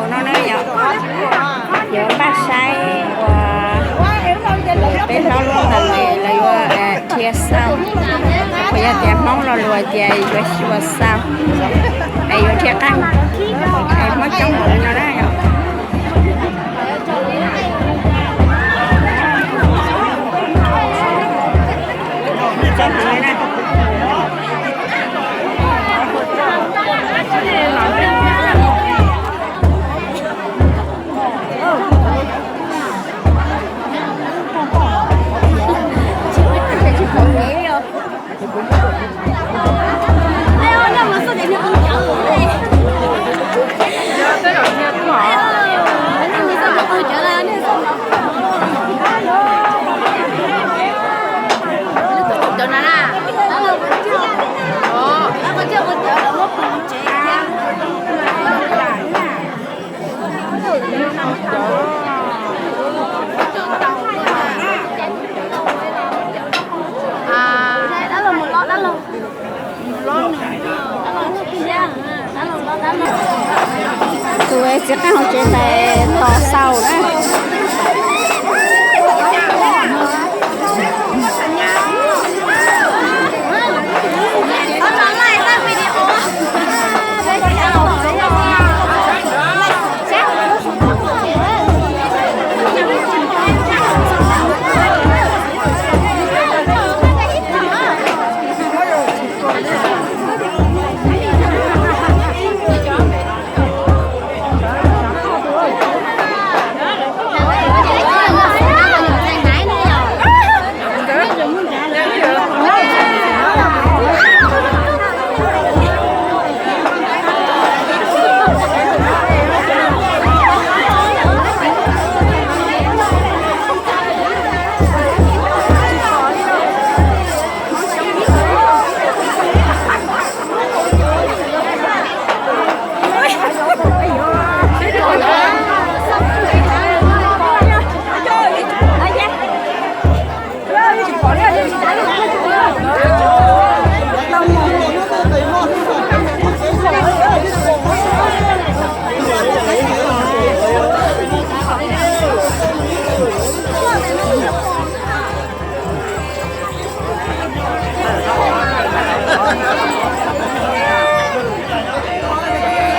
No na yom, yuav npaj saib uas peb hlob luaj ntawd lawv yuav dhia xauj, puas yog tias Hmoob Lo Lus tias yuav xyuas xauj es yuav dhia qeej es muab coob npaum li no na yom. Tus txiv qeej hauv tsev ntawd tos xauj na.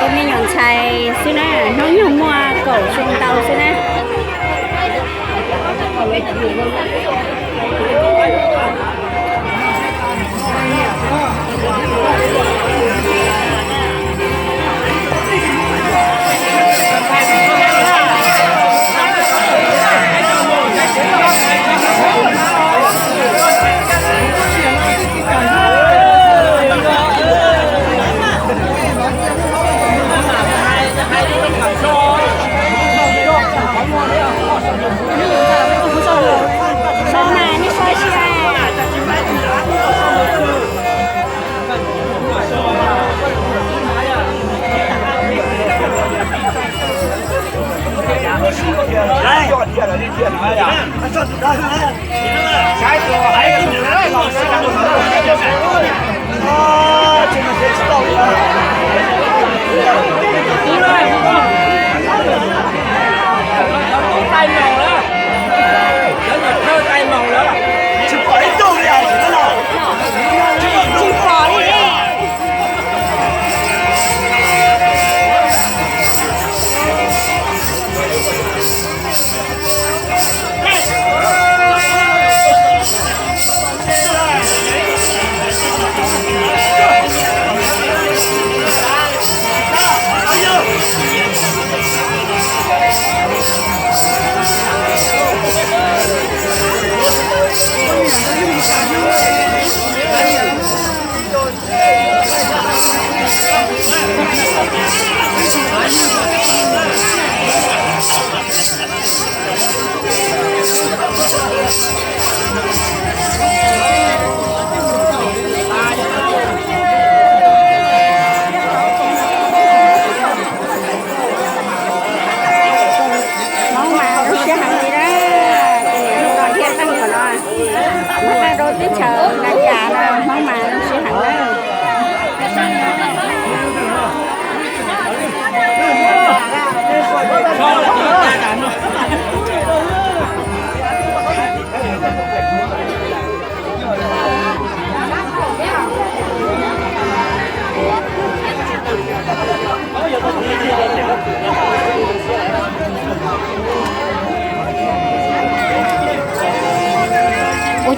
Tus me nyuam ntxhais xwb na, hnub nyoog muaj kaum xyoo ntau xwb na.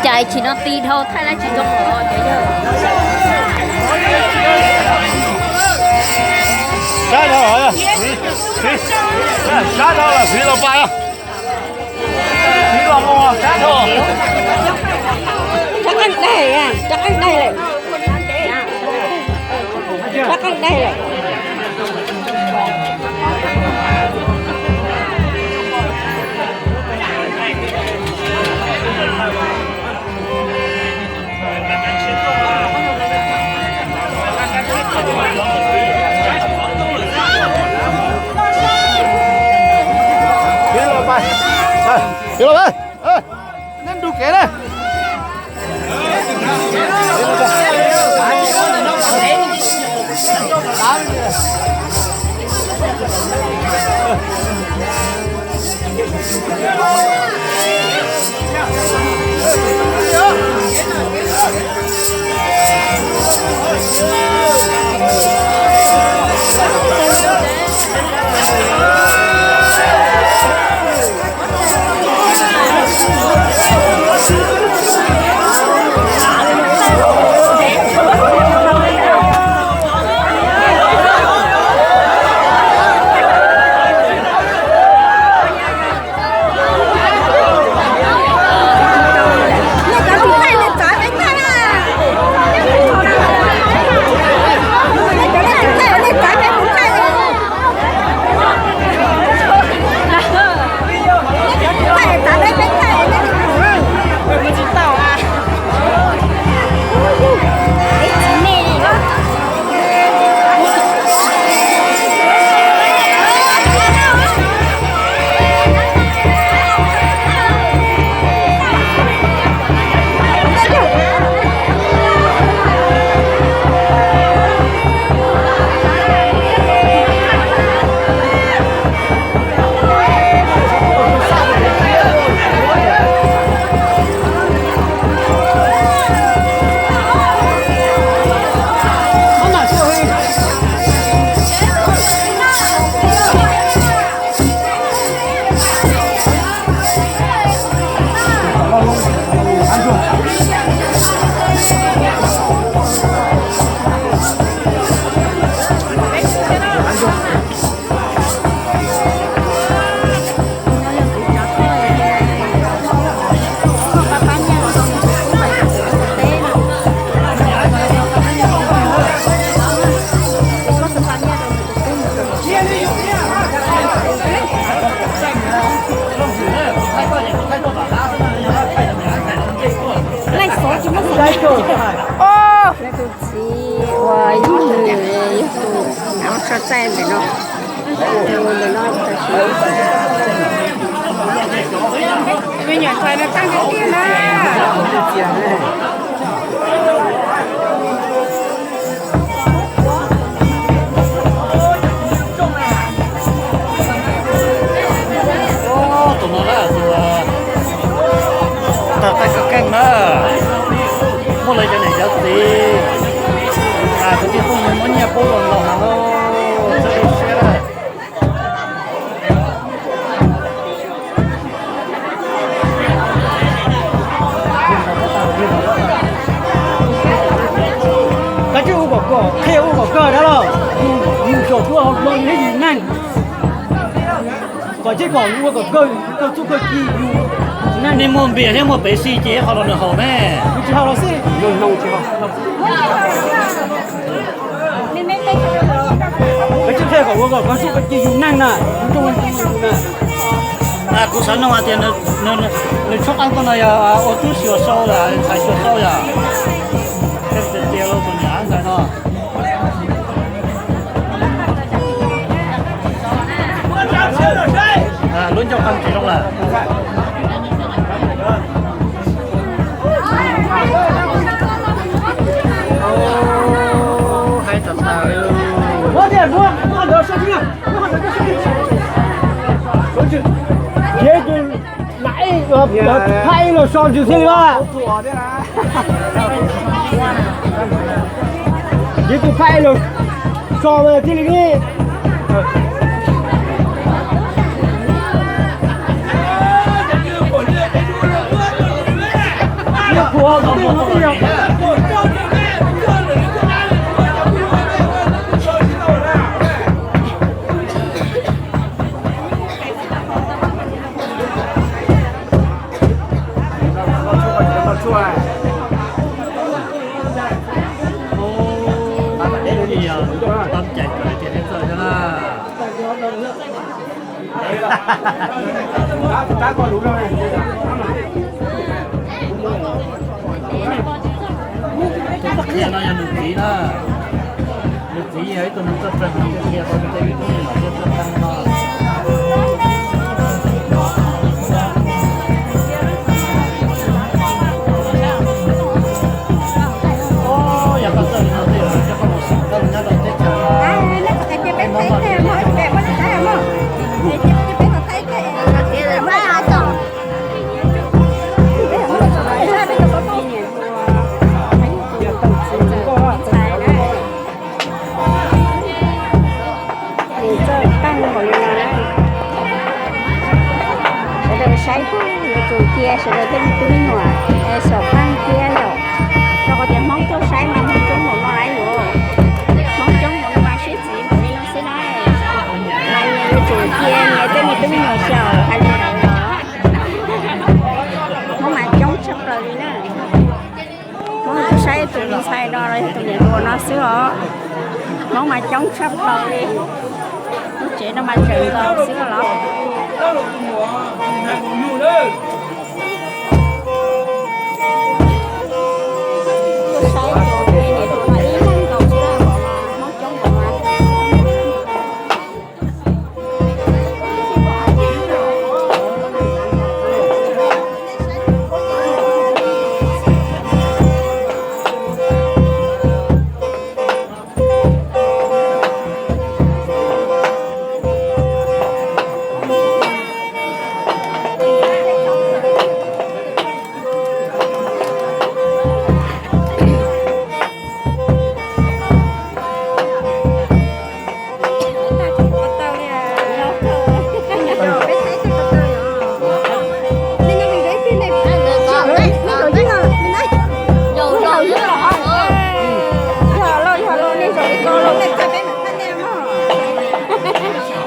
Cas tsis no ti dhau thaij lab tsis zoo los cov yawg. Sab dhau, sab dhau los fiv los pais, fiv los mus sab dhau. Rov qeej daig, rov qeej daig lawm. Rov qeej daig lawm. Neb nrug kev na. Leej xov tsis muaj xov. Leej tus txiv uas yog nws, yog tus hnav tsho txaij ntawm no. Ntawm no. Me nyuam ntxhais no tag tiag na. Tus no na, tus tag qaij kawg keej na, muaj lawv cov niam cov txiv, kwv tij phooj ywg muab nyiaj pub los nkaus heev, txhob tu siab. Koj tsis ua kom kawg, qhia ua kom kawg dab los, yus tsom tuaj hauv zos yus thiab yus neej. Kom tsis kom yus ua kom kawg, kawg txuj kawg ci yus neej. Nej muaj npias thiab muaj pev xij ces ho los nws haus me. Yus tsis haus los xij, yus tsis haus. Koj tsis qhia kom ua kom kawg txuj kawg ci yus neej na, yus tsis ua yus na. Kuv xav nug hais tias nws tshuab qeej koj no yog ua tub xyuas sau, ntxhais xyuas sau yom? Tias tus niam ntxhais no. Lub ncauj qeej tsis zoo lawm. Haib tas tas li. Lam ej, phaj ej los so ntsws thiaj li mas. Yus tus phaj ej los so mas thiaj li ne. Tus txoj qhia no yog nws txiv na. Nws txiv yog ib tug neeg txawj plees, nws qhia rau nws tej me tub me nyuam thiab txawj plees no. Yog koj txawj li no tej zaum coj koj mus xyuas koj nyob rau teb chaws no. Nws txawj qeej npaum li no na. Sawv daws saib yuav tsum cia sawv daws tej me tub me nyuam xyaum qeej thiab yom. Rau qhov tias Hmoob tuaj saib mas Hmoob coob npaum no lawm yuav, Hmoob coob npaum no mas sib txiv npaum li no xwb na. Mas nyias yuav tsum cia nyias tej me tub me nyuam xyaum hais li ntawd los. Hmoob mas coob tshaj plaws li na. Hmoob tuaj saib tus me ntxhais no los yog tus niam hluas no xwb os. Hmoob mas coob tshaj plaws li. Lub tsev no mas tseem nkaus xwb los. Tuaj saib tus me niam hluas no ib leeg nkaus xwb, Hmoob coob npaum no.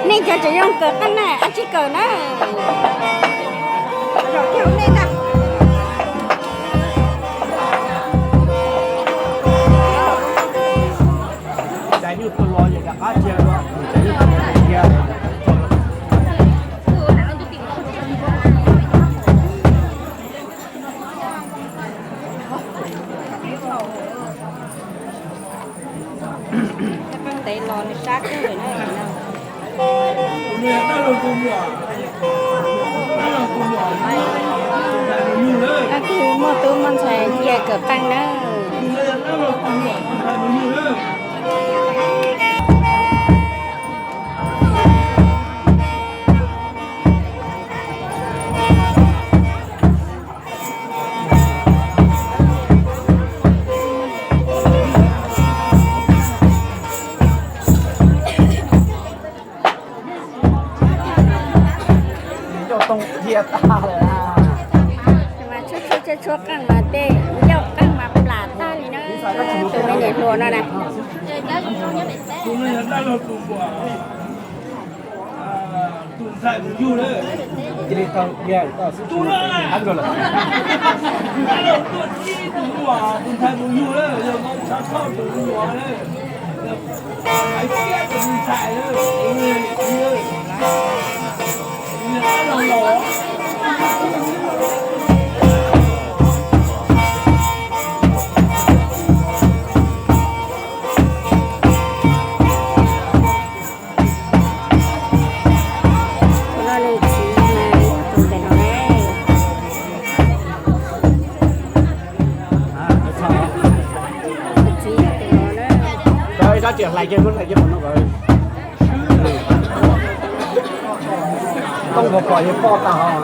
Nej cov tseem yoog kawm qeej na, ab tsi kawm na. Ntev los nws sab kawg lawm na. Leej twg muaj tub muaj ntxhais cia kawm qeej nawb. Mas tshuab tshuab tshuab tshuab qeej mas tej ncauj qeej mas plam tag li na. Tus me niam hluas no na. Tus no nws txiv mas yog tus ntawm no ne. Tus txiv yog tus no na. Rab riam hlais kiag, hlais kiag no. Tooj puas pom yog poj tag hov.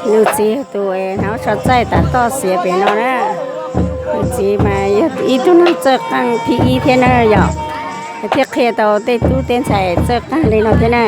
Nws txiv yog tus hnav so txaij tas toj xiav pem no na. Nws txiv mas yog ib tug neeg txawj qeej thib ib thiab na yom, thiaj qhia tau tej tub tej ntxhais txawj qeej li no thiab na.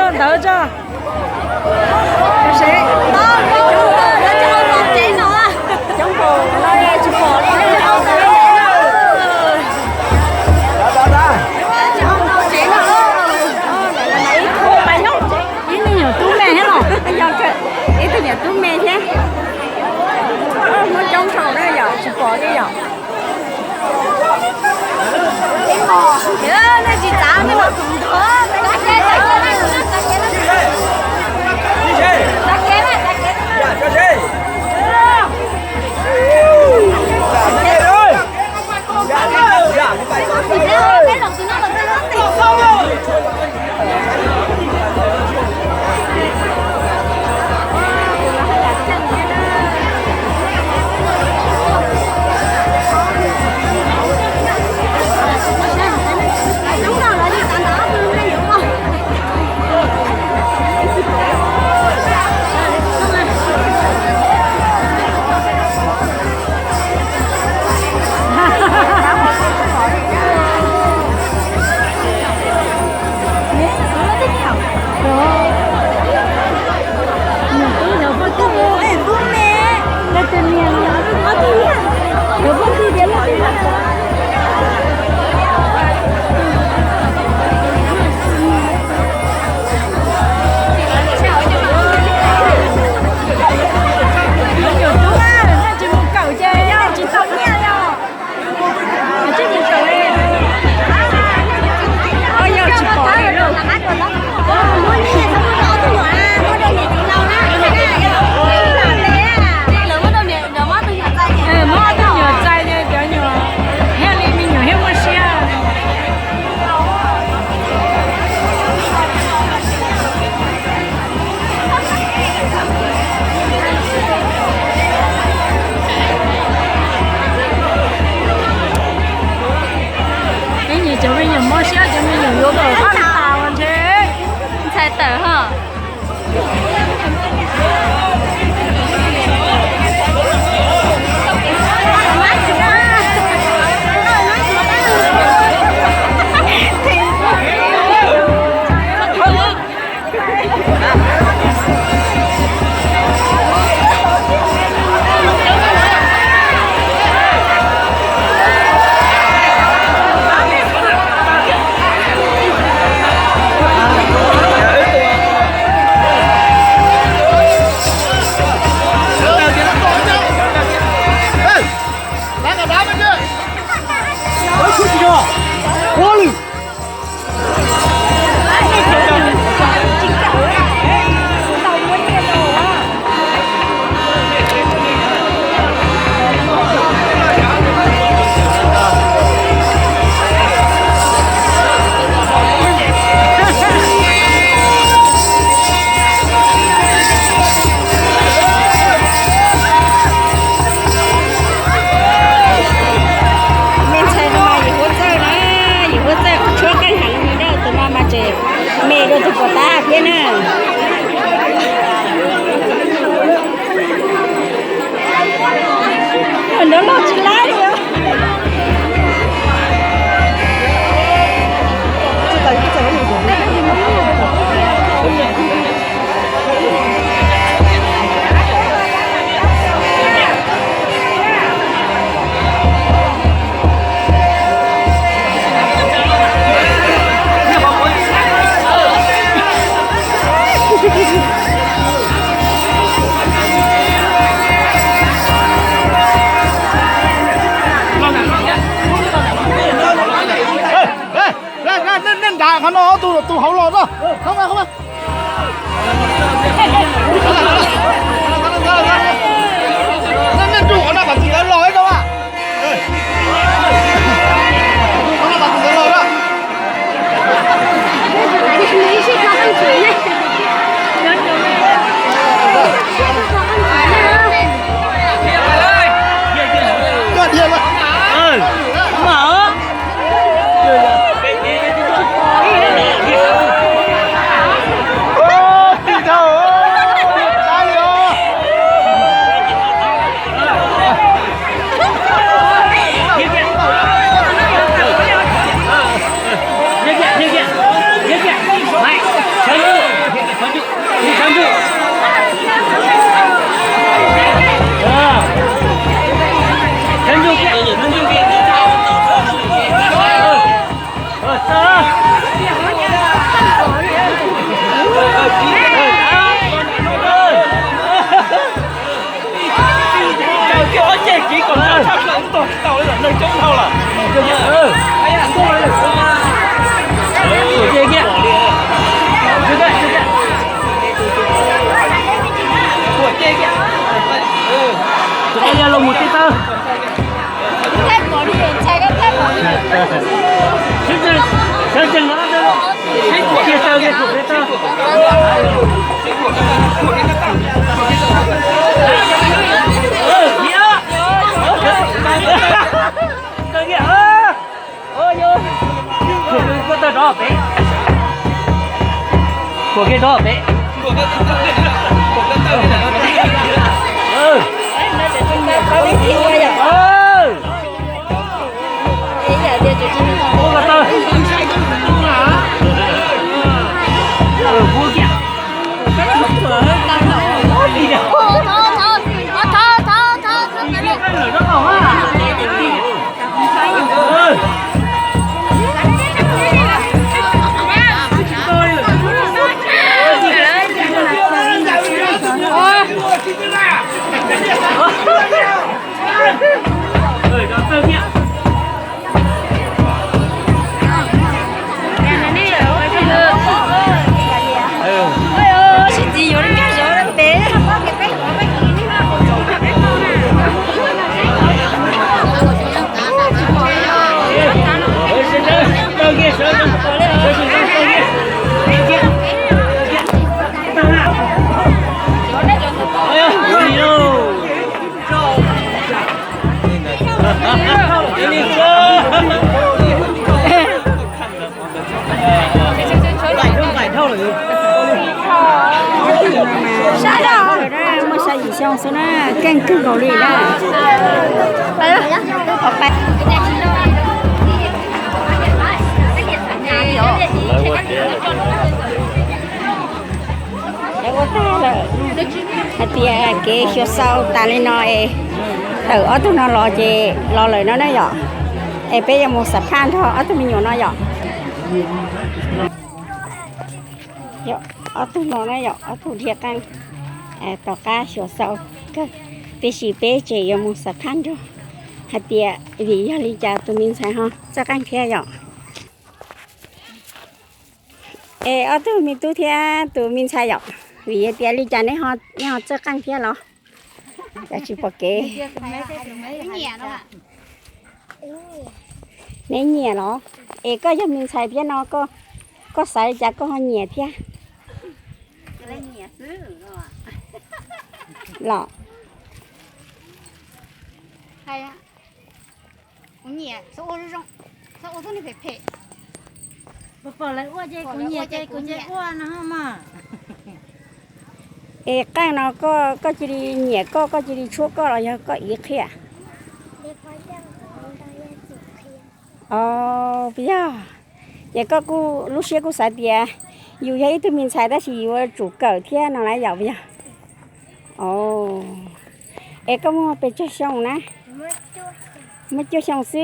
Ntawd tso. Ib tug nyuam tub me thiab los? Yog, ib tug nyuam tub me thiab. Muaj coob dhau na yom, tsis pom li yom. Nyuam tub, nej tsis mus kawm ces nej tsis tau nyiaj os. Muab ob tug nyuam txais, cov nyuam thiaj li me nyuam thiaj muaj siab. Peb nyiam cov me nyuam mob siab, cov me nyuam yuav kom faj tas ntshe ntxhais tawm ho. Me ntxhais no mas yim huab txawj na, yim huab txawj tshuab qeej heev li na, tus no mas tseem me dua tus puas tab thiab na. Nrov loj tsis laib li. Nej nram qhov no, tus hauv los no. Nej nram qhov no kom txiv lawv los tau. Koj tawg rov pem. Kuam kiag rov pem. Sab lawm, muaj xya yim xyoo xwb na, keej kawg nkaus li na. Hais tias kev xyuas xaus tas li no es tawm ob tug no los ces los lawm no na yom. Es peb yuav mus xam phaj nrog ob tug me nyuam no yom. Ob tug no na yom, ob tug dhia qeej tom qab xyuas xaus kawg, tiam sis peb tseem yuav mus xam phaj nrog hais tias vim yog li cas tus me ntxhais ho txawj qeej thiab yom. Es ob tug me tub thiab tus me ntxhais yom, vim yog tias li cas neb ho txawj qeej thiab los? Cas tsis pom kev. Neb nyiam los? Es koj yog me ntxhais thiab no, koj xav li cas koj ho nyiam thiab los? Kuv nyiam, txhob ua zoo, txhob ua tub neeg phem phem. Kuv pom lawv ua ces kuv nyiam ces kuv nyiam ua no mas. Es qeej no koj cia li nyiam koj, koj cia li tshuab koj los yog koj ib qhia? Os, puas yog? Ces koj kuj lub siab kuj xav tias yus yog ib tug me ntxhais tab sis yuav tsum kawm thiab no na yom, puas yog? Es koj muaj pes tsawg xyoo na? Muaj cuaj xyoo xwb.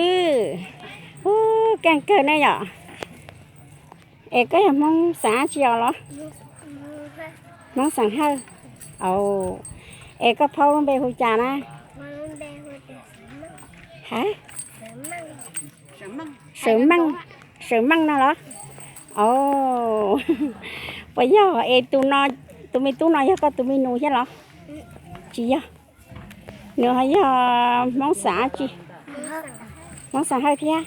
Ub, keej kawg na yom. Es koj yog Hmoob xeem dab tsi os los? Hmoob xeem Hawj. Es koj phaub lub npe hu cas na? Ha? Sawm Meej, Sawm Meej no los? Os, puas yog es tus me tub no yog koj tus me nus thiab los? Tsis yog. Nws ho yog Hmoob xeem dab tsi? Hmoob xeem Hawj thiab.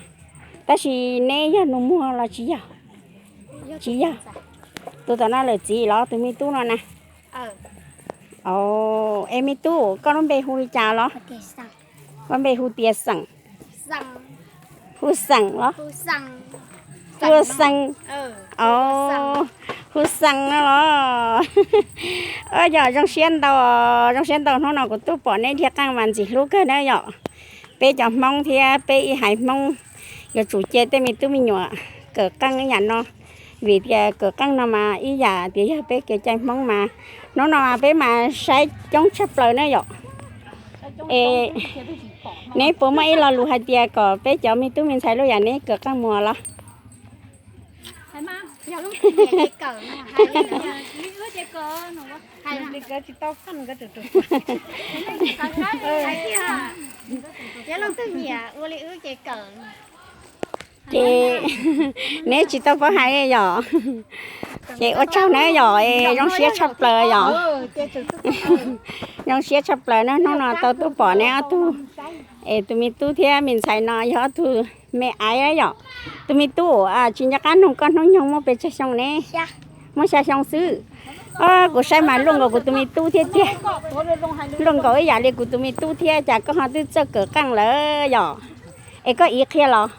Tab sis neb yog nus muag los tsis yog? Tsis yog. Tus tom no lawm txiv los tus me tub no na? Es me tub, koj lub npe hu li cas los? Koj npe hu tias Xeem. Hu Xeem los? Hu Xeem. Hu Xeem no los? Yog zoo siab ntau, zoo siab ntau hnub no kuv tuaj pom neb dhia qeej mas ntxim hlub kawg na yom. Peb cov Hmoob thiab peb ib haiv Hmoob yuav tsum cia tej me tub me nyuam kawm qeej ib yam no, vim tias kawm qeej no mas ib yam tias yog peb kev cai Hmoob mas hnub no mas peb mas saib coob tshaj plaws na yom. Es neb puas muaj ib lo lus hais tias kom peb cov me tub me ntxhais lub yam neb kawm qeej mus los? Yog leej twg nyiam ces kawm no, hais li ntawd. Li ub ces kawm no, hais li ntawd tsis tau faj nkawd tus tus. Yog leej twg nyiam ua li ub ces kawm. Ces neb tsis tau paub hais yom. Ces ua tsaug na yom, zoo siab tshaj plaws yom. Zoo siab tshaj plaws na, hnub no tau tuaj pom neb ob tug, es tus me tub thiab me ntxhais no yog ob tug me aiv yom. Tus me tub uas tsis nco qab nug koj hnub nyoog muaj pes tsawg xyoo ne? Muaj xya xyoo xwb. Kuv saib mas luaj nkaus kuv tus me tub thiab tiag. Luaj nkaus ib yam li kuv tus me tub thiab, cas koj ho twb txawj kawm qeej lawm yom? Es koj iv qhia los?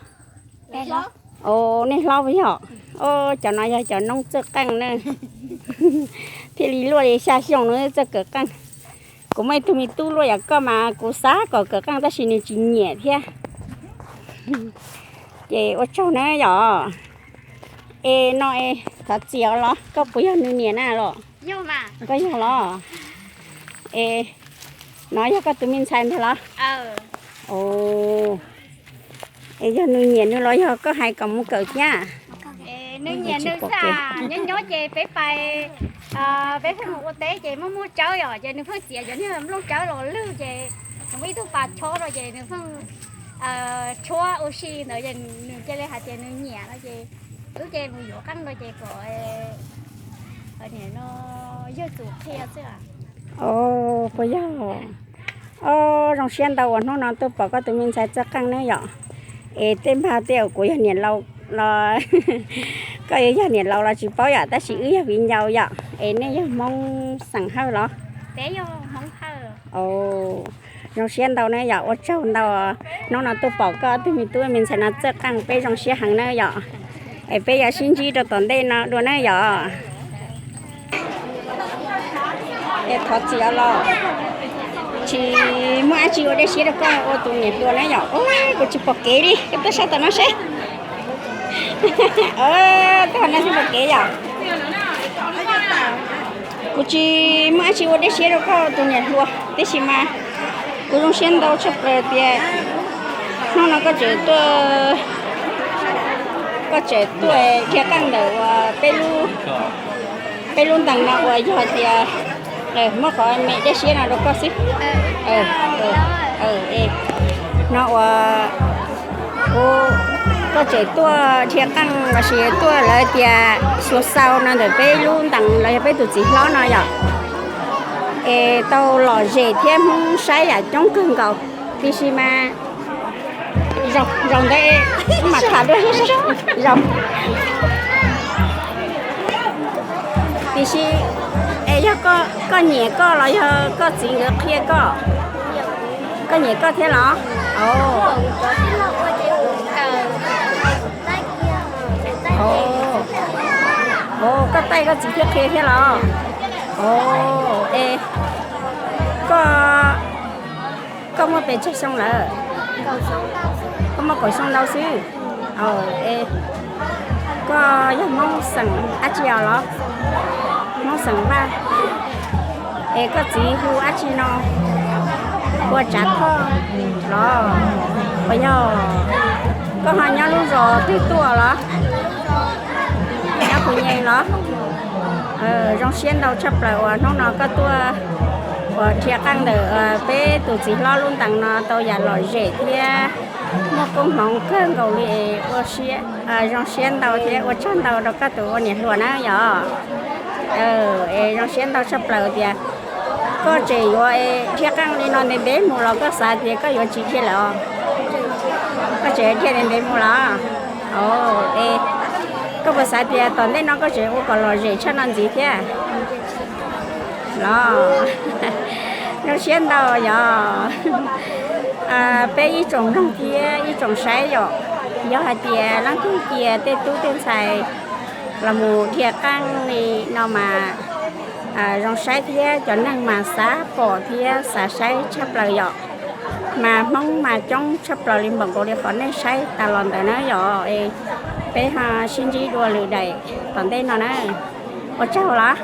Nej hlob yog. Cov no yog cov noob txawj qeej na. Thiaj li luaj li xya xyoo no txawj kawm qeej. Kuv muaj ib tug me tub luaj yam koj mas kuv xav kom kawm qeej tab sis nws tsis nyiam thiab. Ces ua tsaug na yom. Es no es thov txim os los koj puas yog nws niam na los? Koj yog los? Es no yog koj tus me ntxhais ntag los? Es yog nws nyiam nws los yog koj hais kom mus kawm thiab? Nws nyiam nws xwb. Nyob nyob ces peb pais, peb pheej mus ua teb ces muaj muaj tsawb yom, ces nws pheej txiav cov niag nplooj tsawb los lwg ces nws muaj ib tug pas chob no ces nws pheej tshuab ua si ntawd ces nws cia li hais tias nws nyiam no ces wb ces mus yuav qeej no ces kom niam no yawg txus qhia xwb. Puas yog? Zoo siab ntau uas hnub no tuaj pom koj tus me ntxhais txawj qeej ne yom. Es tej npag tej uas kuv yog niam laus los koj yuav yog niam laus los tsis paub yom, tab sis wb yog viv ncaus yom. Es nej yog Hmoob xeem Hawj los? Zoo siab ntau na yom, ua tsaug ntau. Hnub no tuaj pom koj tus me tub me ntxhais no txawj qeej, peb zoo siab heev na yom. Es peb yuav sib ntsib rau tom ntej no dua na yom. Es thov txim os los tsis muaj dab tsi ua dej siab rau koj ua tus niam hluas na yom. Kuv tsis pom kev li, koj tuaj saib tom no seb. Tuaj no tsis pom kev yom. Kuv tsis muaj dab tsi ua dej siab rau koj tus niam hluas, tiam sis mas kuv zoo siab ntau tshaj plaws tias hnub no koj tseem tuaj, koj tseem tuaj dhia qeej ntawm uas peb lub ntees no uas yog tias muab qhov me dej siab no rau koj xwb. No uas kuv, koj tseem tuaj dhia qeej los sis tuaj lawv tias xuas xau no ntawm peb lub ntees los yog peb tus txiv hlob no yom. Es tau lom zem thiab Hmoob saib yam coob kawg nkaus, tiam sis mas zaum ntawd mam tham dua. Zaum tiam sis es yog koj nyiam koj los yog koj txiv nkawd qhia koj? Koj nyiam koj thiab los? Koj taij koj txiv thiab qhia thiab los? Es koj, koj muaj pes tsawg xyoo lawm? Koj muaj kaum xyoo ntau xwb. Es koj yog Hmoob xeem dab tsi os los? Hmoob xeem Vaj. Es koj txiv hu dab tsi no? Ua Tsav Thoj los? Uas yog koj ho nyob lub zos twg tuaj los? Nyob Phu Nyees los? Zoo siab ntau tshaj plaws uas hnub no koj tuaj uas dhia qeej ntawm peb tus txiv hlob lub ntees no tau yam lom zem thiab muaj koob hmoov kawg nkaus li. Ua siab, zoo siab ntau thiab ua tsaug ntau rau koj tus ua niam hluas na yom. Es zoo siab ntau tshaj plaws tias koj tseem yuav dhia qeej li no ntev ntev mus los koj xav tias koj yuav tsis dhia lawm os? Koj tseem dhia ntev ntev mus los? Es koj puas xav tias tom ntej no koj tseem ua kom lom zem tshaj no ntxiv thiab los? Zoo siab ntau yom. Peb ib tsoom mloog thiab ib tsoom saib yom, yog hais tias leej twg cia tej tub tej ntxhais los mus dhia qeej li no mas zoo saib thiab cov neeg mas xav pom thiab xav saib tshaj plaws yom. Mas Hmoob mas coob tshaj plaws li npaum nkaus li qhov nej saib tas los ntawd na yom. Peb ho sib ntsib dua lwm daim tom ntej no na. Ua tsaug los.